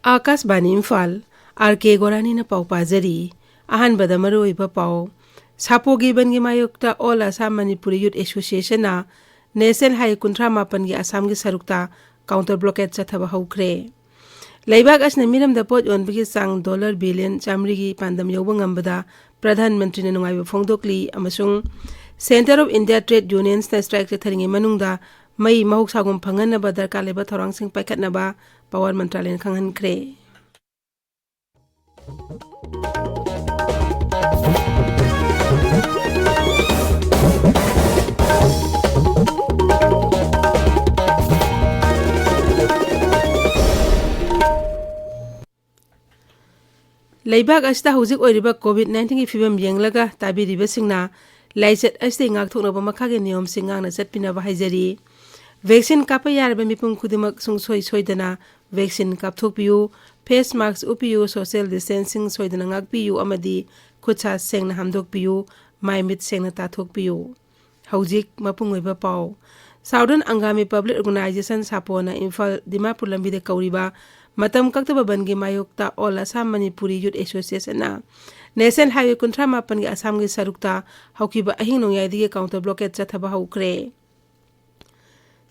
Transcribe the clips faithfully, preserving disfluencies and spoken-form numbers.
ꯑꯥꯀꯥꯁꯕꯥꯅꯤ Imphal, R ꯀꯦ ꯒꯣꯔꯥꯅꯤꯅ ꯄꯥꯎ ꯄꯥꯖꯔꯤ꯫ ꯑꯍꯥꯟꯕꯗ ꯃꯔꯨꯑꯣꯏꯕ ꯄꯥꯎ꯫ ꯁꯥꯄꯣꯒꯤ ꯕꯟꯒꯤ ꯃꯥꯌꯣꯛꯇ All Assam Manipuri Youth Association ꯅ National Highway ꯀꯨꯟꯊ꯭ꯔꯥ ꯃꯥꯄꯟꯒꯤ ꯑꯁꯥꯝꯒꯤ ꯁꯔꯨꯛꯇ counter blockade ꯆꯠꯊꯕ ꯍꯧꯈ꯭ꯔꯦ꯫ ꯂꯩꯕꯥꯛ ꯑꯁꯤꯅ ꯃꯤꯔꯝꯗ ꯄꯣꯠ ꯌꯣꯟꯕꯒꯤ ꯆꯥꯡ dollar billion ꯆꯥꯃꯔꯤꯒꯤ ꯄꯥꯟꯗꯝ ꯌꯧꯕ ꯉꯝꯕꯗ ꯄ꯭ꯔꯙꯥꯟ ꯃꯟꯇ꯭ꯔꯤꯅ ꯅꯨꯡꯉꯥꯏꯕ ꯐꯣꯡꯗꯣꯛꯂꯤ ꯑꯃꯁꯨꯡ Centre of India Trade Unions ꯅ strike ꯆꯠꯊꯔꯤꯉꯩ ꯃꯅꯨꯡꯗ ꯃꯩ ꯃꯍꯧꯁꯥꯒꯨꯝ ꯐꯪꯍꯟꯅꯕ ꯗꯔꯀꯥꯔ ꯂꯩꯕ ꯊꯧꯔꯥꯡꯁꯤꯡ ꯄꯥꯏꯈꯠꯅꯕ Power ꯃꯟꯇ꯭ꯔꯥꯂꯌꯅ ꯈꯪꯍꯟꯈ꯭ꯔꯦ꯫ ꯂꯩꯕꯥꯛ ꯑꯁꯤꯗ ꯍꯧꯖꯤꯛ ꯑꯣꯏꯔꯤꯕ COVID nineteen ꯒꯤ ꯐꯤꯕꯝ ꯌꯦꯡꯂꯒ ꯇꯥꯕꯤꯔꯤꯕꯁꯤꯡꯅ ꯂꯥꯏꯆꯠ ꯑꯁꯤꯗꯒꯤ ꯉꯥꯛꯊꯣꯛꯅꯕ ꯃꯈꯥꯒꯤ ꯅꯤꯌꯣꯝꯁꯤꯡ ꯉꯥꯛꯅ ꯆꯠꯄꯤꯅꯕ ꯍꯥꯏꯖꯔꯤ꯫ Vaccine ꯀꯥꯞꯄ ꯌꯥꯔꯕ ꯃꯤꯄꯨꯝ ꯈꯨꯗꯤꯡꯃꯛ ꯁꯨꯡꯁꯣꯏ ꯁꯣꯏꯗꯅ vaccine ꯀꯥꯞꯊꯣꯛꯄꯤꯌꯨ, face mask ꯎꯞꯄꯤꯌꯨ, social distancing ꯁꯣꯏꯗꯅ ꯉꯥꯛꯄꯤꯌꯨ ꯑꯃꯗꯤ ꯈꯨꯠꯁꯥ ꯁꯦꯡꯅ ꯍꯥꯝꯗꯣꯛꯄꯤꯌꯨ, ꯃꯥꯏ ꯃꯤꯠ ꯁꯦꯡꯅ ꯇꯥꯊꯣꯛꯄꯤꯌꯨ꯫ ꯍꯧꯖꯤꯛ ꯃꯄꯨꯡ ꯑꯣꯏꯕ ꯄꯥꯎ꯫ Southern Angami Public Organization, ꯁꯥꯄꯣꯅ Imphal Dimapur ꯂꯝꯕꯤꯗ ꯀꯧꯔꯤꯕ ꯃꯇꯝ ꯀꯛꯇꯕ ꯕꯟꯒꯤ ꯃꯥꯌꯣꯛꯇ All Assam Manipuri Youth Association ꯅ National Highway ꯀꯨꯟꯊ꯭ꯔꯥ ꯃꯥꯄꯟꯒꯤ ꯑꯁꯥꯝꯒꯤ ꯁꯔꯨꯛꯇ ꯍꯧꯈꯤꯕ ꯑꯍꯤꯡ ꯅꯣꯡꯌꯥꯏꯗꯒꯤ counter blockade ꯆꯠꯊꯕ ꯍꯧꯈ꯭ꯔꯦ꯫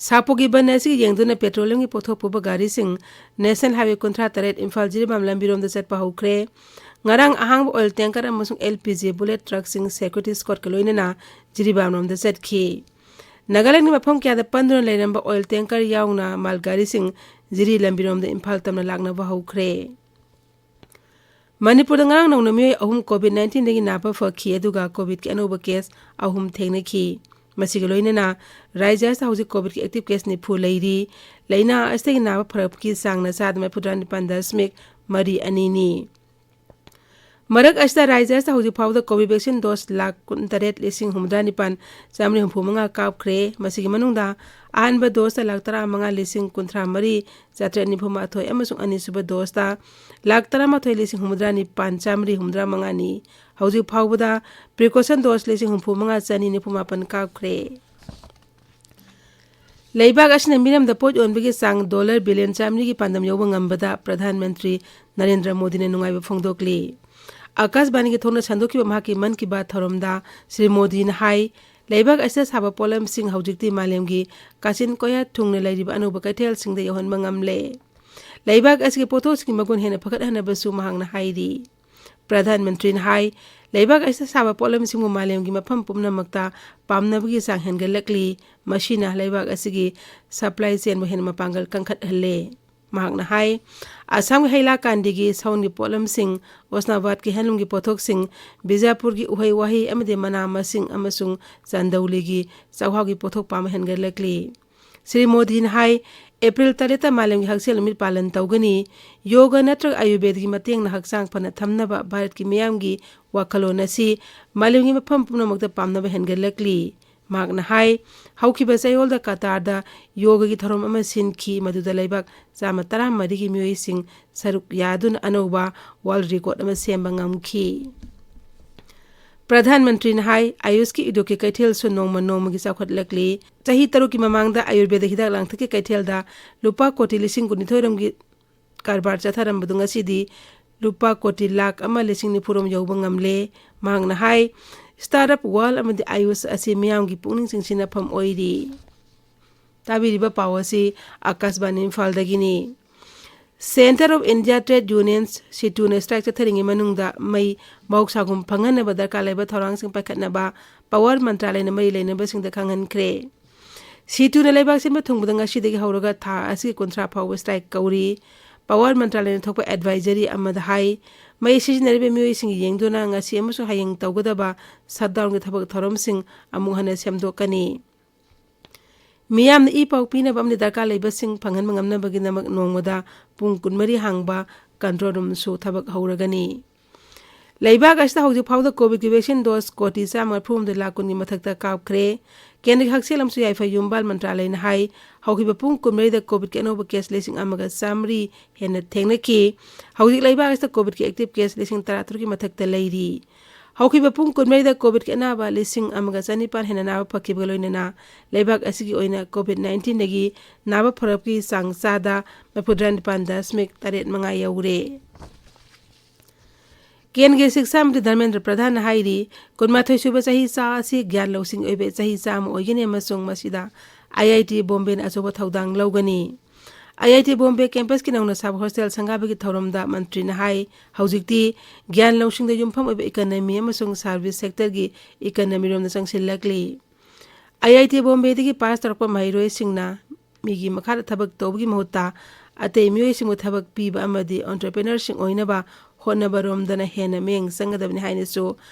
ꯁꯥꯄꯣꯒꯤ ꯕꯟ ꯑꯁꯤꯒꯤ ꯌꯦꯡꯗꯨꯅ petroleum ꯒꯤ ꯄꯣꯠꯊꯣꯛ ꯄꯨꯕ ꯒꯥꯔꯤꯁꯤꯡ National Highway ꯀꯨꯟꯊ꯭ꯔꯥ ꯇꯔꯦꯠ ꯏꯝꯐꯥꯜ ꯖꯤꯔꯤꯕꯥꯝ ꯂꯝꯕꯤꯔꯣꯝꯗ ꯆꯠꯄ ꯍꯧꯈ꯭ꯔꯦ꯫ ꯉꯔꯥꯡ ꯑꯍꯥꯡꯕ oil tanker ꯑꯃꯁꯨꯡ L P G bullet truck ꯁꯤꯡ security escort ꯀ ꯂꯣꯏꯅꯅ ꯖꯤꯔꯤꯕꯥꯝ ꯂꯣꯝꯗ ꯆꯠꯈꯤ꯫ ꯅꯥꯒꯥꯂꯦꯟꯒꯤ ꯃꯐꯝ ꯀꯌꯥꯗ ꯄꯟꯗꯨꯅ ꯂꯩꯔꯝꯕ oil tanker ꯌꯥꯎꯅ ꯃꯥꯜ ꯒꯥꯔꯤꯁꯤꯡ ꯖꯤꯔꯤ ꯂꯝꯕꯤꯔꯣꯝꯗ ꯏꯝꯐꯥꯜ ꯇꯝꯅ ꯂꯥꯛꯅꯕ ꯍꯧꯈ꯭ꯔꯦ꯫ ꯃꯅꯤꯄꯨꯔꯗ ꯉꯔꯥꯡ ꯅꯧꯅ ꯃꯤꯑꯣꯏ ꯑꯍꯨꯝ COVID nineteen ꯗꯒꯤ ꯅꯥꯕ ꯐꯈꯤ, ꯑꯗꯨꯒ COVID ꯀꯤ ꯑꯅꯧꯕ case ꯑꯍꯨꯝ ꯊꯦꯡꯅꯈꯤ꯫ ꯃꯁꯤꯒ ꯂꯣꯏꯅꯅ ꯔꯥꯖ꯭ꯌ ꯑꯁꯤꯗ ꯍꯧꯖꯤꯛ COVID ꯀꯤ active case ꯅꯤꯐꯨ ꯂꯩꯔꯤ꯫ ꯂꯥꯏꯅꯥ ꯑꯁꯤꯗꯒꯤ ꯅꯥꯕ ꯐꯔꯛꯄꯒꯤ ꯆꯥꯡꯅ ꯆꯥꯗ ꯃꯔꯤꯐꯨꯇꯔꯥ ꯅꯤꯄꯥꯟ ꯗꯁꯃꯤꯛ ꯃꯔꯤ ꯑꯅꯤꯅꯤ꯫ ꯃꯔꯛ ꯑꯁꯤꯗ ꯔꯥꯖ꯭ꯌ ꯑꯁꯤꯗ ꯍꯧꯖꯤꯛ ꯐꯥꯎꯕꯗ COVID vaccine dose ꯂꯥꯈ ꯀꯨꯟꯇꯔꯦꯠ ꯂꯤꯁꯤꯡ ꯍꯨꯝꯐꯨꯇꯔꯥ ꯅꯤꯄꯥꯟ ꯆꯥꯃꯔꯤ ꯍꯨꯝꯐꯨ ꯃꯉꯥ ꯀꯥꯞꯈ꯭ꯔꯦ꯫ ꯃꯁꯤꯒꯤ ꯃꯅꯨꯡꯗ ꯑꯍꯥꯟꯕ dose ꯇ ꯂꯥꯈ ꯇꯔꯥꯃꯉꯥ ꯂꯤꯁꯤꯡ ꯀꯨꯟꯊ꯭ꯔꯥ ꯃꯔꯤ ꯆꯥꯇ꯭ꯔꯦꯠ ꯅꯤꯐꯨ ꯃꯥꯊꯣꯏ ꯑꯃꯁꯨꯡ ꯑꯅꯤꯁꯨꯕ dose ꯇ ꯂꯥꯈ ꯇꯔꯥꯃꯥꯊꯣꯏ ꯂꯤꯁꯤꯡ ꯍꯨꯝꯐꯨꯇꯔꯥ ꯅꯤꯄꯥꯟ ꯆꯥꯃꯔꯤ ꯍꯨꯝꯐꯨꯇꯔꯥ ꯃꯉꯥꯅꯤ꯫ ꯍꯧꯖꯤꯛ ꯐꯥꯎꯕꯗ precaution dose ꯂꯤꯁꯤꯡ ꯍꯨꯝꯐꯨ ꯃꯉꯥ ꯆꯅꯤ ꯅꯤꯐꯨ ꯃꯥꯄꯟ ꯀꯥꯞꯈ꯭ꯔꯦ꯫ ꯂꯩꯕꯥꯛ ꯑꯁꯤꯅ ꯃꯤꯔꯝꯗ ꯄꯣꯠ ꯌꯣꯟꯕꯒꯤ ꯆꯥꯡ ꯗꯣꯂꯔ ꯕꯤꯂꯤꯌꯟ ꯆꯥꯃꯔꯤꯒꯤ ꯄꯥꯟꯗꯝ ꯌꯧꯕ ꯉꯝꯕꯗ ꯄ꯭ꯔꯙꯥꯟ ꯃꯟꯇ꯭ꯔꯤ ꯅꯔꯦꯟꯗ꯭ꯔ ꯃꯣꯗꯤꯅ ꯅꯨꯡꯉꯥꯏꯕ ꯐꯣꯡꯗꯣꯛꯂꯤ꯫ ꯑꯀꯥꯁꯕꯥꯅꯤꯒꯤ ꯊꯣꯡꯅ ꯁꯟꯗꯣꯛꯈꯤꯕ ꯃꯍꯥꯛꯀꯤ ꯃꯟ ꯀꯤ ꯕꯥꯠ ꯊꯧꯔꯝꯗ ꯁ꯭ꯔꯤ ꯃꯣꯗꯤꯅ ꯍꯥꯏ, ꯂꯩꯕꯥꯛ ꯑꯁꯤꯗ ꯁꯥꯕ ꯄꯣꯠꯂꯝꯁꯤꯡ ꯍꯧꯖꯤꯛꯇꯤ ꯃꯥꯂꯦꯝꯒꯤ ꯀꯥꯆꯤꯟ ꯀꯣꯌꯥ ꯊꯨꯡꯅ ꯂꯩꯔꯤꯕ ꯑꯅꯧꯕ ꯀꯩꯊꯦꯜꯁꯤꯡꯗ ꯌꯧꯍꯟꯕ ꯉꯝꯂꯦ꯫ ꯂꯩꯕꯥꯛ ꯑꯁꯤꯒꯤ ꯄꯣꯠꯊꯣꯛꯁꯤꯡꯒꯤ ꯃꯒꯨꯟ ꯍꯦꯟꯅ ꯐꯒꯠꯍꯟꯅꯕꯁꯨ ꯃꯍꯥꯛꯅ ꯍꯥꯏꯔꯤ꯫ ꯄ꯭ꯔꯙꯥꯟ ꯃꯟꯇ꯭ꯔꯤꯅ ꯍꯥꯏ, ꯂꯩꯕꯥꯛ ꯑꯁꯤꯗ ꯁꯥꯕ ꯄꯣꯠꯂꯝꯁꯤꯡꯕꯨ ꯃꯥꯂꯦꯝꯒꯤ ꯃꯐꯝ ꯄꯨꯝꯅꯃꯛꯇ ꯄꯥꯝꯅꯕꯒꯤ ꯆꯥꯡ ꯍꯦꯟꯒꯠꯂꯛꯂꯤ꯫ ꯃꯁꯤꯅ ꯂꯩꯕꯥꯛ ꯑꯁꯤꯒꯤ ꯁꯄ꯭ꯂꯥꯏ ꯆꯦꯟꯕꯨ ꯍꯦꯟꯅ ꯃꯄꯥꯡꯒꯜ ꯀꯟꯈꯠꯍꯜꯂꯦ꯫ ꯃꯍꯥꯛꯅ ꯍꯥꯏ, ꯑꯁꯥꯝꯒꯤ ꯍꯩ ꯂꯥ ꯀꯥꯟꯗꯤꯒꯤ ꯁꯎꯟꯒꯤ ꯄꯣꯠꯂꯝꯁꯤꯡ, ꯑꯣꯁꯅꯥꯕꯥꯗꯀꯤ ꯍꯦꯟꯂꯨꯝꯒꯤ ꯄꯣꯠꯊꯣꯛꯁꯤꯡ, ꯕꯤꯖꯥꯄꯨꯔꯒꯤ ꯎꯍꯩ ꯋꯥꯍꯩ ꯑꯃꯗꯤ ꯃꯅꯥ ꯃꯁꯤꯡ ꯑꯃꯁꯨꯡ ꯆꯥꯟꯗꯧꯂꯤꯒꯤ ꯆꯥꯛꯍꯥꯎꯒꯤ ꯄꯣꯠꯊꯣꯛ ꯄꯥꯝꯕ ꯍꯦꯟꯒꯠꯂꯛꯂꯤ꯫ ꯁ꯭ꯔꯤ ꯃꯣꯗꯤꯅ ꯍꯥꯏ, ꯑꯦꯄ꯭ꯔꯤꯜ ꯇꯔꯦꯠꯇ ꯃꯥꯂꯦꯝꯒꯤ ꯍꯛꯁꯦꯜ ꯅꯨꯃꯤꯠ ꯄꯥꯂꯟ ꯇꯧꯒꯅꯤ꯫ ꯌꯣꯒ ꯅꯠꯇ꯭ꯔꯒ ꯑꯌꯨꯔꯕꯦꯗꯒꯤ ꯃꯇꯦꯡꯅ ꯍꯛꯆꯥꯡ ꯐꯅ ꯊꯝꯅꯕ ꯚꯥꯔꯠꯀꯤ ꯃꯤꯌꯥꯝꯒꯤ ꯋꯥꯈꯜꯂꯣꯟ ꯑꯁꯤ ꯃꯥꯂꯦꯝꯒꯤ ꯃꯐꯝ ꯄꯨꯝꯅꯃꯛꯇ ꯄꯥꯝꯅꯕ ꯍꯦꯟꯒꯠꯂꯛꯂꯤ꯫ ꯃꯍꯥꯛꯅ ꯍꯥꯏ, ꯍꯧꯈꯤꯕ ꯆꯌꯣꯜꯗ ꯀꯇꯥꯔꯗ ꯌꯣꯒꯒꯤ ꯊꯧꯔꯝ ꯑꯃ ꯁꯤꯟꯈꯤ, ꯃꯗꯨꯗ ꯂꯩꯕꯥꯛ ꯆꯥꯝꯃ ꯇꯔꯥꯃꯔꯤꯒꯤ ꯃꯤꯑꯣꯏꯁꯤꯡ ꯁꯔꯨꯛ ꯌꯥꯗꯨꯅ ꯑꯅꯧꯕ ꯋꯥꯔꯜ ꯔꯦꯀꯣꯔꯗ ꯑꯃ ꯁꯦꯝꯕ ꯉꯝꯈꯤ꯫ ꯄ꯭ꯔꯙꯥꯟ ꯃꯟꯇ꯭ꯔꯤꯅ ꯍꯥꯏ, ꯑꯌꯨꯁꯀꯤ ꯎꯗ꯭ꯌꯣꯒꯀꯤ ꯀꯩꯊꯦꯜꯁꯨ ꯅꯣꯡꯃ ꯅꯣꯡꯃꯒꯤ ꯆꯥꯎꯈꯠꯂꯛꯂꯤ꯫ ꯆꯍꯤ ꯇꯔꯨꯛꯀꯤ ꯃꯃꯥꯡꯗ ꯑꯥꯌꯨꯔꯕꯦꯗ ꯍꯤꯗꯥꯛ ꯂꯥꯡꯊꯛꯀꯤ ꯀꯩꯊꯦꯜꯗ ꯂꯨꯄꯥ ꯀꯣꯇꯤ ꯂꯤꯁꯤꯡ ꯀꯨꯟꯅꯤꯊꯣꯏ ꯔꯣꯝꯒꯤ ꯀꯔꯕꯥꯔ ꯆꯠꯊꯔꯝꯕꯗꯨ ꯉꯁꯤꯗꯤ ꯂꯨꯄꯥ ꯀꯣꯇꯤ ꯂꯥꯈ ꯑꯃ ꯂꯤꯁꯤꯡ ꯅꯤꯐꯨ ꯔꯣꯝ ꯌꯧꯕ ꯉꯝꯂꯦ꯫ ꯃꯍꯥꯛꯅ ꯍꯥꯏ, ꯁ꯭ꯇꯥꯔꯠ ꯑꯞ ꯋꯥꯔꯜ ꯑꯃꯗꯤ ꯑꯌꯨꯁ ꯑꯁꯤ ꯃꯤꯌꯥꯝꯒꯤ ꯄꯨꯛꯅꯤꯡ ꯆꯤꯡꯁꯤꯟꯅꯐꯝ ꯑꯣꯏꯔꯤ꯫ ꯇꯥꯕꯤꯔꯤꯕ ꯄꯥꯎ ꯑꯁꯤ ꯑꯀꯥꯁꯕꯥꯅꯤ ꯏꯝꯐꯥꯜꯗꯒꯤꯅꯤ꯫ Centre of India Trade Unions, ꯁꯤꯇꯨꯅ ꯁ꯭ꯇ꯭ꯔꯥꯏꯛ ꯆꯠꯊꯔꯤꯉꯩ ꯃꯅꯨꯡꯗ ꯃꯩ ꯃꯍꯧꯁꯥꯒꯨꯝ ꯐꯪꯍꯟꯅꯕ ꯗꯔꯀꯥꯔ ꯂꯩꯕ ꯊꯧꯔꯥꯡꯁꯤꯡ ꯄꯥꯏꯈꯠꯅꯕ ꯄꯥꯋꯔ ꯃꯟꯇ꯭ꯔꯥꯂꯌꯅ ꯃꯔꯤ ꯂꯩꯅꯕꯁꯤꯡꯗ ꯈꯪꯍꯟꯈ꯭ꯔꯦ꯫ ꯁꯤꯇꯨꯅ ꯂꯩꯕꯥꯛ ꯁꯤꯟꯕ ꯊꯨꯡꯕꯗ ꯉꯁꯤꯗꯒꯤ ꯍꯧꯔꯒ ꯊꯥ ꯑꯁꯤꯒꯤ ꯀꯨꯟꯊ꯭ꯔꯥ ꯐꯥꯎꯕ ꯁ꯭ꯇ꯭ꯔꯥꯏꯛ ꯀꯧꯔꯤ꯫ ꯄꯥꯋꯔ ꯃꯟꯇ꯭ꯔꯥꯂꯌꯅ ꯊꯣꯛꯄ ꯑꯦꯗꯚꯥꯏꯖꯔꯤ ꯑꯃꯗ ꯍꯥꯏ, ꯃꯩ ꯁꯤꯖꯤꯟꯅꯔꯤꯕ ꯃꯤꯑꯣꯏꯁꯤꯡ ꯌꯦꯡꯗꯨꯅ ꯉꯁꯤ ꯑꯃꯁꯨꯡ ꯍꯌꯦꯡ ꯇꯧꯒꯗꯕ ꯁꯠꯗꯥꯎꯟꯒꯤ ꯊꯕꯛ ꯊꯧꯔꯝꯁꯤꯡ ꯑꯃꯨꯛ ꯍꯟꯅ ꯁꯦꯝꯗꯣꯛꯀꯅꯤ꯫ ꯃꯤꯌꯥꯝꯅ ꯏ ꯄꯥꯎ ꯄꯤꯅꯕ ꯑꯃꯗꯤ ꯗꯔꯀꯥꯔ ꯂꯩꯕꯁꯤꯡ ꯐꯪꯍꯟꯕ ꯉꯝꯅꯕꯒꯤꯗꯃꯛ ꯅꯣꯡꯃꯗ ꯄꯨꯡ ꯀꯨꯟꯃꯔꯤ ꯍꯥꯡꯕ ꯀꯟꯇ꯭ꯔꯣꯜ ꯔꯨꯝꯁꯨ ꯊꯕꯛ ꯍꯧꯔꯒꯅꯤ꯫ ꯂꯩꯕꯥꯛ ꯑꯁꯤꯗ ꯍꯧꯖꯤꯛ ꯐꯥꯎꯕꯗ ꯀꯣꯚꯤꯗꯀꯤ ꯚꯦꯛꯁꯤꯟ ꯗꯣꯁ ꯀꯣꯇꯤ ꯆꯥꯝꯃ ꯃꯔꯤꯐꯨ ꯍꯨꯝꯗꯣꯏ ꯂꯥꯈ ꯀꯨꯟꯒꯤ ꯃꯊꯛꯇ ꯀꯥꯞꯈ꯭ꯔꯦ꯫ ꯀꯦꯟꯗ꯭ꯔꯒꯤ ꯍꯛꯁꯦꯜ ꯑꯃꯁꯨꯡ ꯌꯥꯏꯐ ꯌꯨꯝꯕꯥꯜ ꯃꯟꯇ꯭ꯔꯥꯂꯌꯅ ꯍꯥꯏ, ꯍꯧꯈꯤꯕ ꯄꯨꯡ ꯀꯨꯟꯃꯔꯤꯗ ꯀꯣꯚꯤꯗꯀꯤ ꯑꯅꯧꯕ ꯀꯦꯁ ꯂꯤꯁꯤꯡ ꯑꯃꯒ ꯆꯥꯝꯃꯔꯤ ꯍꯦꯟꯅ ꯊꯦꯡꯅꯈꯤ꯫ ꯍꯧꯖꯤꯛ ꯂꯩꯕꯥꯛ ꯑꯁꯤꯗ ꯀꯣꯚꯤꯗꯀꯤ ꯑꯦꯛꯇꯤꯚ ꯀꯦꯁ ꯂꯤꯁꯤꯡ ꯇꯔꯥꯇꯔꯨꯛꯀꯤ ꯃꯊꯛꯇ ꯂꯩꯔꯤ꯫ ꯍꯧꯈꯤꯕ ꯄꯨꯡ ꯀꯨꯟꯃꯔꯤꯗ ꯀꯣꯚꯤꯗꯀꯤ ꯑꯅꯥꯕ ꯂꯤꯁꯤꯡ ꯑꯃꯒ ꯆꯅꯤꯄꯥꯟ ꯍꯦꯟꯅ ꯅꯥꯕ ꯐꯈꯤꯕꯒ ꯂꯣꯏꯅꯅ ꯂꯩꯕꯥꯛ ꯑꯁꯤꯒꯤ ꯑꯣꯏꯅ ꯀꯣꯚꯤꯗ ꯅꯥꯏꯟꯇꯤꯟꯗꯒꯤ ꯅꯥꯕ ꯐꯔꯛꯀꯤ ꯆꯥꯡ ꯆꯥꯗ ꯃꯔꯤꯐꯨꯇꯔꯥ ꯅꯤꯄꯥꯟ ꯗꯁꯃꯤꯛ ꯇꯔꯦꯠ ꯃꯉꯥ ꯌꯧꯔꯦ꯫ ꯀꯦꯟꯗ꯭ꯔꯒꯤ ꯁꯤꯛꯁꯥ ꯃꯟꯇ꯭ꯔꯤ ꯙꯔꯃꯦꯟꯗ꯭ꯔ ꯄ꯭ꯔꯙꯥꯟꯅ ꯍꯥꯏꯔꯤ, ꯀꯨꯟꯃꯥꯊꯣꯏ ꯁꯨꯕ ꯆꯍꯤ ꯆꯥ ꯑꯁꯤ ꯒ꯭ꯌꯥꯟ ꯂꯧꯁꯤꯡ ꯑꯣꯏꯕ ꯆꯍꯤ ꯆꯥ ꯑꯃ ꯑꯣꯏꯒꯅꯤ ꯑꯃꯁꯨꯡ ꯃꯁꯤꯗ ꯑꯥꯏ ꯑꯥꯏ ꯇꯤ ꯕꯣꯝꯕꯦꯅ ꯑꯆꯧꯕ ꯊꯧꯗꯥꯡ ꯂꯧꯒꯅꯤ꯫ ꯑꯥꯏ ꯑꯥꯏ ꯇꯤ ꯕꯣꯝꯕꯦ ꯀꯦꯝꯄꯁꯀꯤ ꯅꯧꯅ ꯁꯥꯕ ꯍꯣꯁꯇꯦꯜ ꯁꯪꯒꯥꯕꯒꯤ ꯊꯧꯔꯝꯗ ꯃꯟꯇ꯭ꯔꯤꯅ ꯍꯥꯏ, ꯍꯧꯖꯤꯛꯇꯤ ꯒ꯭ꯌꯥꯟ ꯂꯧꯁꯤꯡꯗ ꯌꯨꯝꯐꯝ ꯑꯣꯏꯕ ꯏꯀꯅꯃꯤ ꯑꯃꯁꯨꯡ ꯁꯥꯔꯚꯤꯁ ꯁꯦꯛꯇꯔꯒꯤ ꯏꯀꯅꯃꯤꯔꯣꯝꯗ ꯆꯪꯁꯤꯜꯂꯛꯂꯤ꯫ ꯑꯥꯏ ꯑꯥꯏ ꯇꯤ ꯕꯣꯝꯕꯦꯗꯒꯤ ꯄꯥꯁ ꯇꯧꯔꯛꯄ ꯃꯍꯩꯔꯣꯏꯁꯤꯡꯅ ꯃꯤꯒꯤ ꯃꯈꯥꯗ ꯊꯕꯛ ꯇꯧꯕꯒꯤ ꯃꯍꯨꯠꯇ ꯑꯇꯩ ꯃꯤꯑꯣꯏꯁꯤꯡꯕꯨ ꯊꯕꯛ ꯄꯤꯕ ꯑꯃꯗꯤ ꯑꯣꯟꯇꯔꯄ꯭ꯔꯦꯅꯔꯁꯤꯡ ꯑꯣꯏꯅꯕ ꯍꯣꯠꯅꯕꯔꯣꯝꯗꯅ ꯍꯦꯟꯅ ꯃꯤꯠꯌꯦꯡ ꯆꯪꯒꯗꯕꯅꯤ ꯍꯥꯏꯅꯁꯨ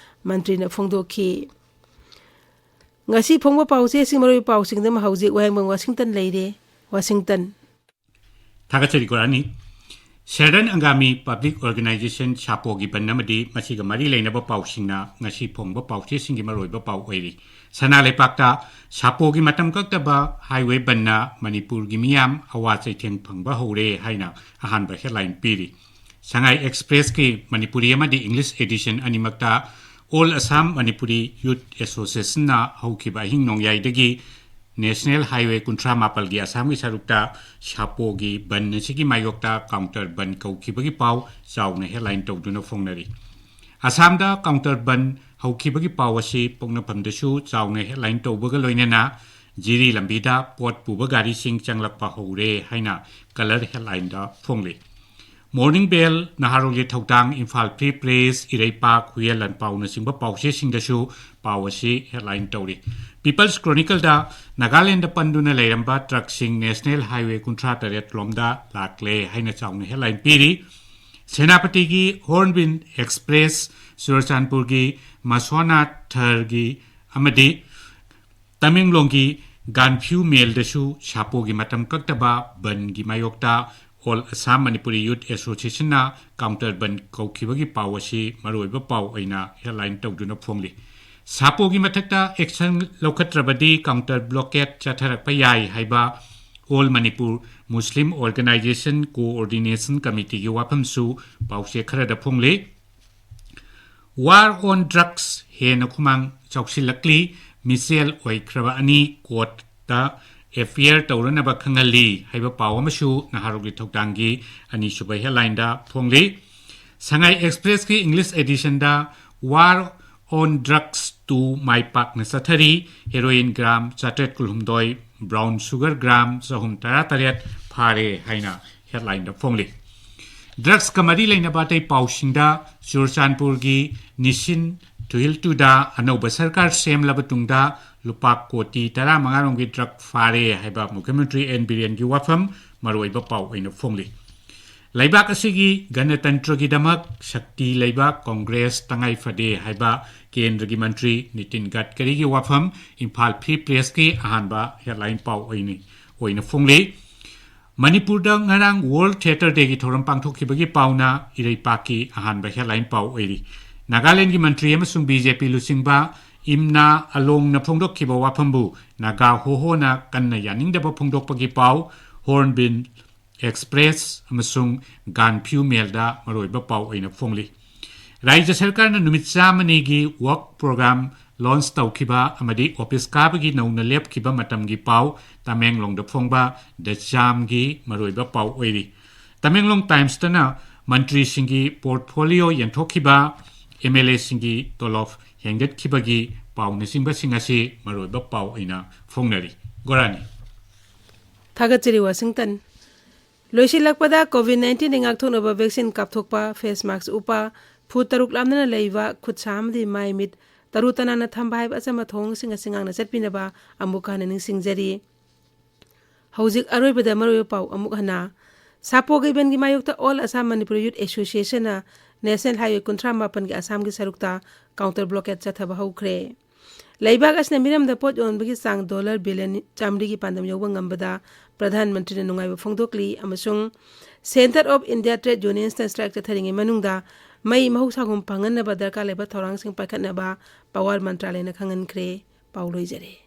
ꯃꯟꯇ꯭ꯔꯤꯅ ꯐꯣꯡꯗꯣꯛꯈꯤ꯫ ꯉꯁꯤ ꯐꯣꯡꯕ ꯄꯥꯎꯆꯦꯁꯤꯡ, ꯃꯔꯨꯑꯣꯏꯕ ꯄꯥꯎꯁꯤꯡꯗ ꯍꯧꯖꯤꯛ ꯋꯥꯍꯦꯡꯕꯝ ꯋꯥꯁꯤꯡꯇꯟ ꯂꯩꯔꯦ꯫ ꯋꯥꯁꯤꯡꯇꯟ꯫ ꯊꯥꯒꯠꯆꯔꯤ ꯒꯣꯔꯥꯅꯤ꯫ ꯁꯦꯔꯗꯟ ꯑꯪꯒꯥꯃꯤ ꯄꯕ꯭ꯂꯤꯛ ꯑꯣꯔꯒꯅꯥꯏꯖꯦꯁꯟ ꯁꯥꯄꯣꯒꯤ ꯕꯟ ꯑꯃꯗꯤ ꯃꯁꯤꯒ ꯃꯔꯤ ꯂꯩꯅꯕ ꯄꯥꯎꯁꯤꯡꯅ ꯉꯁꯤ ꯐꯣꯡꯕ ꯄꯥꯎꯆꯦꯁꯤꯡꯒꯤ ꯃꯔꯨꯑꯣꯏꯕ ꯄꯥꯎ ꯑꯣꯏꯔꯤ꯫ ꯁꯅꯥ ꯂꯩꯄꯥꯛꯇ ꯁꯥꯄꯣꯒꯤ ꯃꯇꯝ ꯀꯛꯇꯕ ꯍꯥꯏꯋꯦ ꯕꯟꯅ ꯃꯅꯤꯄꯨꯔꯒꯤ ꯃꯤꯌꯥꯝ ꯑꯋꯥ ꯆꯩꯊꯦꯡ ꯐꯪꯕ ꯍꯧꯔꯦ ꯍꯥꯏꯅ ꯑꯍꯥꯟꯕ ꯍꯦꯗꯂꯥꯏꯟ ꯄꯤꯔꯤ꯫ ꯁꯉꯥꯏ ꯑꯦꯛꯁꯄ꯭ꯔꯦꯁꯀꯤ ꯃꯅꯤꯄꯨꯔꯤ ꯑꯃꯗꯤ ꯏꯪꯂꯤꯁ ꯑꯦꯗꯤꯁꯟ ꯑꯅꯤꯃꯛꯇ All Assam Manipuri Youth Associationꯅ ꯍꯧꯈꯤꯕ ꯑꯍꯤꯡ ꯅꯣꯡꯌꯥꯏꯗꯒꯤ ꯅꯦꯁꯅꯦꯜ ꯍꯥꯏꯋꯦ ꯀꯨꯟꯊ꯭ꯔꯥ ꯃꯥꯄꯜꯒꯤ ꯑꯁꯥꯝꯒꯤ ꯁꯔꯨꯛꯇ ꯁꯥꯄꯣꯒꯤ ꯕꯟ ꯑꯁꯤꯒꯤ ꯃꯥꯌꯣꯛꯇ ꯀꯥꯎꯟꯇꯔ ꯕꯟ ꯀꯧꯈꯤꯕꯒꯤ ꯄꯥꯎ ꯆꯥꯎꯅ ꯍꯦꯗꯂꯥꯏꯟ ꯇꯧꯗꯨꯅ ꯐꯣꯡꯅꯔꯤ꯫ ꯑꯁꯥꯝꯗ ꯀꯥꯎꯟꯇꯔ ꯕꯟ ꯍꯧꯈꯤꯕꯒꯤ ꯄꯥꯎ ꯑꯁꯤ ꯄꯣꯛꯅꯐꯝꯗꯁꯨ ꯆꯥꯎꯅ ꯍꯦꯗꯂꯥꯏꯟ ꯇꯧꯕꯒ ꯂꯣꯏꯅꯅ ꯖꯤꯔꯤ ꯂꯝꯕꯤꯗ ꯄꯣꯠ ꯄꯨꯕ ꯒꯥꯔꯤꯁꯤꯡ ꯆꯪꯂꯛꯄ ꯍꯧꯔꯦ ꯍꯥꯏꯅ ꯀꯂꯔ ꯍꯦꯗꯂꯥꯏꯟꯗ ꯐꯣꯡꯂꯤ꯫ ꯃꯣꯔꯅꯤꯡ ꯕꯦꯜ, ꯅꯍꯥꯔꯣꯜꯒꯤ ꯊꯧꯗꯥꯡ, ꯏꯝꯐꯥꯜ ꯐ꯭ꯔꯤ ꯄ꯭ꯔꯦꯁ, ꯏꯔꯩꯄꯥꯛ, ꯍꯨꯏꯌꯦꯟ ꯂꯥꯟꯄꯥꯎꯅꯆꯤꯡꯕ ꯄꯥꯎꯆꯦꯁꯤꯡꯗꯁꯨ ꯄꯥꯎ ꯑꯁꯤ ꯍꯦꯗꯂꯥꯏꯟ ꯇꯧꯔꯤ꯫ ꯄꯤꯄꯜꯁ ꯀ꯭ꯔꯣꯅꯤꯀꯜꯗ ꯅꯥꯒꯥꯂꯦꯟꯗ ꯄꯟꯗꯨꯅ ꯂꯩꯔꯝꯕ ꯇ꯭ꯔꯛꯁꯤꯡ ꯅꯦꯁꯅꯦꯜ ꯍꯥꯏꯋꯦ ꯀꯨꯟꯊ꯭ꯔꯥ ꯇꯔꯦꯠ ꯂꯣꯝꯗ ꯂꯥꯛꯂꯦ ꯍꯥꯏꯅ ꯆꯥꯎꯅ ꯍꯦꯗꯂꯥꯏꯟ ꯄꯤꯔꯤ꯫ ꯁꯦꯅꯥꯄꯇꯤꯒꯤ ꯍꯣꯔꯟꯕꯤꯜ ꯑꯦꯛꯁꯄ꯭ꯔꯦꯁ, ꯆꯨꯔꯆꯥꯟꯄꯨꯔꯒꯤ ꯃꯁꯣꯅꯥꯊꯔꯒꯤ ꯑꯃꯗꯤ ꯇꯃꯦꯡꯂꯣꯡꯒꯤ ꯒꯥꯟꯐ꯭ꯌꯨ ꯃꯦꯜꯗꯁꯨ ꯁꯥꯄꯣꯒꯤ ꯃꯇꯝ ꯀꯛꯇꯕ ꯕꯟꯒꯤ ꯃꯥꯌꯣꯛꯇ All Assam Manipuri Youth Associationꯅ ꯀꯥꯎꯟꯇꯔ ꯕꯟ ꯀꯧꯈꯤꯕꯒꯤ ꯄꯥꯎ ꯑꯁꯤ ꯃꯔꯨꯑꯣꯏꯕ ꯄꯥꯎ ꯑꯣꯏꯅ ꯍꯦꯗꯂꯥꯏꯟ ꯇꯧꯗꯨꯅ ꯐꯣꯡꯂꯤ꯫ ꯁꯥꯄꯣꯒꯤ ꯃꯊꯛꯇ ꯑꯦꯛꯁꯟ ꯂꯧꯈꯠꯇ꯭ꯔꯕꯗꯤ ꯀꯥꯎꯟꯇꯔ ꯕ꯭ꯂꯣꯀꯦꯠ ꯆꯠꯊꯔꯛꯄ ꯌꯥꯏ ꯍꯥꯏꯕ All Manipur Muslim Organization Coordination Committeeꯒꯤ ꯋꯥꯐꯝꯁꯨ ꯄꯥꯎꯆꯦ ꯈꯔꯗ ꯐꯣꯡꯂꯤ꯫ War on drugs ꯍꯦꯟꯅ ꯈꯨꯃꯥꯡ ꯆꯥꯎꯁꯤꯜꯂꯛꯂꯤ꯫ ꯃꯤꯆꯦꯜ ꯑꯣꯏꯈ꯭ꯔꯕ ꯑꯅꯤ ꯀꯣꯔꯠꯇ ꯑꯦꯐ ꯑꯥꯏ ꯑꯥꯔ ꯇꯧꯔꯅꯕ ꯈꯪꯍꯜꯂꯤ ꯍꯥꯏꯕ ꯄꯥꯎ ꯑꯃꯁꯨ ꯅꯍꯥꯔꯣꯜꯒꯤ ꯊꯧꯗꯥꯡꯒꯤ ꯑꯅꯤꯁꯨꯕ ꯍꯦꯗꯂꯥꯏꯟꯗ ꯐꯣꯡꯂꯤ꯫ ꯁꯉꯥꯏ ꯑꯦꯛꯁꯄ꯭ꯔꯦꯁꯀꯤ ꯏꯪꯂꯤꯁ ꯑꯦꯗꯤꯁꯟꯗ War on Drugs two ꯃꯥꯏ ꯄꯥꯛꯅ ꯆꯠꯊꯔꯤ꯫ ꯍꯦꯔꯣꯏꯟ ꯒ꯭ꯔꯥꯝ ꯆꯥꯇ꯭ꯔꯦꯠ ꯀꯨꯟꯍꯨꯝꯗꯣꯏ, ꯕ꯭ꯔꯥꯎꯟ ꯁꯨꯒꯔ ꯒ꯭ꯔꯥꯝ ꯆꯍꯨꯝ ꯇꯔꯥꯇꯔꯦꯠ ꯐꯥꯔꯦ ꯍꯥꯏꯅ ꯍꯦꯗꯂꯥꯏꯟꯗ ꯐꯣꯡꯂꯤ꯫ ꯗ꯭ꯔꯒꯁꯀ ꯃꯔꯤ ꯂꯩꯅꯕ ꯑꯇꯩ ꯄꯥꯎꯁꯤꯡꯗ, ꯆꯨꯔꯆꯥꯟꯄꯨꯔꯒꯤ ꯅꯤꯁꯤꯟ ꯇꯨꯍꯤꯜ ꯇꯨꯗ ꯑꯅꯧꯕ ꯁꯔꯀꯥꯔ ꯁꯦꯝꯂꯕ ꯇꯨꯡꯗ ꯂꯨꯄꯥ ꯀꯣꯇꯤ ꯇꯔꯥꯃꯉꯥ ꯔꯣꯝꯒꯤ ꯗ꯭ꯔꯒ ꯐꯥꯔꯦ ꯍꯥꯏꯕ ꯃꯨꯈ꯭ꯌ ꯃꯟꯇ꯭ꯔꯤ ꯑꯦꯟ ꯕꯤꯔꯦꯟꯒꯤ ꯋꯥꯐꯝ ꯃꯔꯨꯑꯣꯏꯕ ꯄꯥꯎ ꯑꯣꯏꯅ ꯐꯣꯡꯂꯤ꯫ ꯂꯩꯕꯥꯛ ꯑꯁꯤꯒꯤ ꯒꯅꯇꯟꯇ꯭ꯔꯒꯤꯗꯃꯛ ꯁꯛꯇꯤ ꯂꯩꯕ ꯀꯣꯡꯒ꯭ꯔꯦꯁ ꯇꯉꯥꯏ ꯐꯗꯦ ꯍꯥꯏꯕ ꯀꯦꯟꯗ꯭ꯔꯒꯤ ꯃꯟꯇ꯭ꯔꯤ ꯅꯤꯇꯤꯟ ꯒꯗꯀꯔꯤꯒꯤ ꯋꯥꯐꯝ ꯏꯝꯐꯥꯜ ꯐ꯭ꯔꯤ ꯄ꯭ꯔꯦꯁꯀꯤ ꯑꯍꯥꯟꯕ ꯍꯦꯗꯂꯥꯏꯟ ꯄꯥꯎ ꯑꯣꯏꯅ, ꯑꯣꯏꯅ ꯐꯣꯡꯂꯤ꯫ ꯃꯅꯤꯄꯨꯔꯗ ꯉꯔꯥꯡ World Theatre Dayꯒꯤ ꯊꯧꯔꯝ ꯄꯥꯡꯊꯣꯛꯈꯤꯕꯒꯤ ꯄꯥꯎꯅ ꯏꯔꯩꯄꯥꯛꯀꯤ ꯑꯍꯥꯟꯕ ꯍꯦꯗꯂꯥꯏꯟ ꯄꯥꯎ ꯑꯣꯏꯔꯤ꯫ ꯅꯥꯒꯥꯂꯦꯟꯗꯒꯤ ꯃꯟꯇ꯭ꯔꯤ ꯑꯃꯁꯨꯡ ꯕꯤ ꯖꯦ ꯄꯤ ꯂꯨꯆꯤꯡꯕ ꯏꯝꯅꯥ ꯑꯂꯣꯡꯅ ꯐꯣꯡꯗꯣꯛꯈꯤꯕ ꯋꯥꯐꯝꯕꯨ ꯅꯥꯒꯥ ꯍꯣꯍꯣꯅ ꯀꯟꯅ ꯌꯥꯅꯤꯡꯗꯕ ꯐꯣꯡꯗꯣꯛꯄꯒꯤ ꯄꯥꯎ, ꯍꯣꯔꯟꯕꯤꯜ ꯑꯦꯛꯁꯄ꯭ꯔꯦꯁ ꯑꯃꯁꯨꯡ ꯒꯥꯟꯐ꯭ꯌꯨ ꯃꯦꯜꯗ ꯃꯔꯨꯑꯣꯏꯕ ꯄꯥꯎ ꯑꯣꯏꯅ ꯐꯣꯡꯂꯤ꯫ ꯔꯥꯖ꯭ꯌ ꯁꯔꯀꯥꯔꯅ ꯅꯨꯃꯤꯠ ꯆꯥꯝꯃꯅꯤꯒꯤ ꯋꯔꯛ ꯄ꯭ꯔꯣꯒ꯭ꯔꯥꯝ ꯂꯣꯟꯆ ꯇꯧꯈꯤꯕ ꯑꯃꯗꯤ ꯑꯣꯐꯤꯁ ꯀꯥꯕꯒꯤ ꯅꯧꯅ ꯂꯦꯞꯈꯤꯕ ꯃꯇꯝꯒꯤ ꯄꯥꯎ ꯇꯃꯦꯡꯂꯣꯡꯗ ꯐꯣꯡꯕ ꯗ ꯖꯥꯝꯒꯤ ꯃꯔꯨꯑꯣꯏꯕ ꯄꯥꯎ ꯑꯣꯏꯔꯤ꯫ ꯇꯃꯦꯡꯂꯣꯡ ꯇꯥꯏꯝꯁꯇꯅ ꯃꯟꯇ꯭ꯔꯤꯁꯤꯡꯒꯤ ꯄꯣꯔꯠꯐꯣꯂꯤꯑꯣ ꯌꯦꯟꯊꯣꯛꯈꯤꯕ, ꯑꯦꯝ ꯑꯦꯜ ꯑꯦꯁꯤꯡꯒꯤ ꯇꯣꯂꯣꯞ ꯍꯦꯟꯒꯠꯈꯤꯕꯒꯤ ꯄꯥꯎꯅꯆꯤꯡꯕꯁꯤꯡ ꯑꯁꯤ ꯃꯔꯨꯑꯣꯏꯕ ꯄꯥꯎ ꯑꯣꯏꯅ ꯐꯣꯡꯅꯔꯤ꯫ ꯒꯣꯔꯥꯅꯤ꯫ ꯊꯥꯒꯠꯆꯔꯤ ꯋꯥꯁꯤꯡꯇꯟ꯫ ꯂꯣꯏꯁꯤꯜꯂꯛꯄꯗ ꯀꯣꯚꯤꯗ ꯅꯥꯏꯟꯇꯤꯟꯗꯒꯤ ꯉꯥꯛꯊꯣꯛꯅꯕ ꯚꯦꯛꯁꯤꯟ ꯀꯥꯞꯊꯣꯛꯄ, ꯐꯦꯁ ꯃꯥꯛꯁ ꯎꯞꯄ, ꯐꯨꯠ ꯇꯔꯨꯛ ꯂꯥꯞꯅꯅ ꯂꯩꯕ, ꯈꯨꯠ ꯁꯥ ꯑꯃꯗꯤ ꯃꯥꯏ ꯃꯤꯠ ꯇꯔꯨ ꯇꯅꯥꯟꯅ ꯊꯝꯕ ꯍꯥꯏꯕ ꯑꯆꯝꯕ ꯊꯧꯑꯣꯡꯁꯤꯡ ꯑꯁꯤ ꯉꯥꯛꯅ ꯆꯠꯄꯤꯅꯕ ꯑꯃꯨꯛ ꯍꯟꯅ ꯅꯤꯡꯁꯤꯡꯖꯔꯤ꯫ ꯍꯧꯖꯤꯛ ꯑꯔꯣꯏꯕꯗ ꯃꯔꯨꯑꯣꯏꯕ ꯄꯥꯎ ꯑꯃꯨꯛ ꯍꯟꯅ꯫ ꯁꯥꯄꯣꯒꯤ ꯕꯟꯒꯤ ꯃꯥꯌꯣꯛꯇ All Assam Manipur Youth Association ꯅ National Highway ꯀꯨꯟꯊ꯭ꯔꯥ ꯃꯥꯄꯟꯒꯤ ꯑꯁꯥꯝꯒꯤ ꯁꯔꯨꯛꯇ counter blockade ꯆꯠꯊꯕ ꯍꯧꯈ꯭ꯔꯦ꯫ ꯂꯩꯕꯥꯛ ꯑꯁꯤꯅ ꯃꯤꯔꯝꯗ ꯄꯣꯠ ꯌꯣꯟꯕꯒꯤ ꯆꯥꯡ ꯗꯣꯂꯔ ꯕꯤꯂꯤꯌꯟ ꯆꯥꯃꯔꯤꯒꯤ ꯄꯥꯟꯗꯝ ꯌꯧꯕ ꯉꯝꯕꯗ ꯄ꯭ꯔꯙꯥꯟ ꯃꯟꯇ꯭ꯔꯤꯅ ꯅꯨꯡꯉꯥꯏꯕ ꯐꯣꯡꯗꯣꯛꯂꯤ ꯑꯃꯁꯨꯡ Centre of India Trade Unions ꯅ strike ꯆꯠꯊꯔꯤꯉꯩ ꯃꯅꯨꯡꯗ ꯃꯩ ꯃꯍꯧꯁꯥꯒꯨꯝ ꯐꯪꯍꯟꯅꯕ ꯗꯔꯀꯥꯔ ꯂꯩꯕ ꯊꯧꯔꯥꯡꯁꯤꯡ ꯄꯥꯏꯈꯠꯅꯕ Power ꯃꯟꯇ꯭ꯔꯥꯂꯌꯅ ꯈꯪꯍꯟꯈ꯭ꯔꯦ꯫ ꯄꯥꯎ ꯂꯣꯏꯖꯔꯦ꯫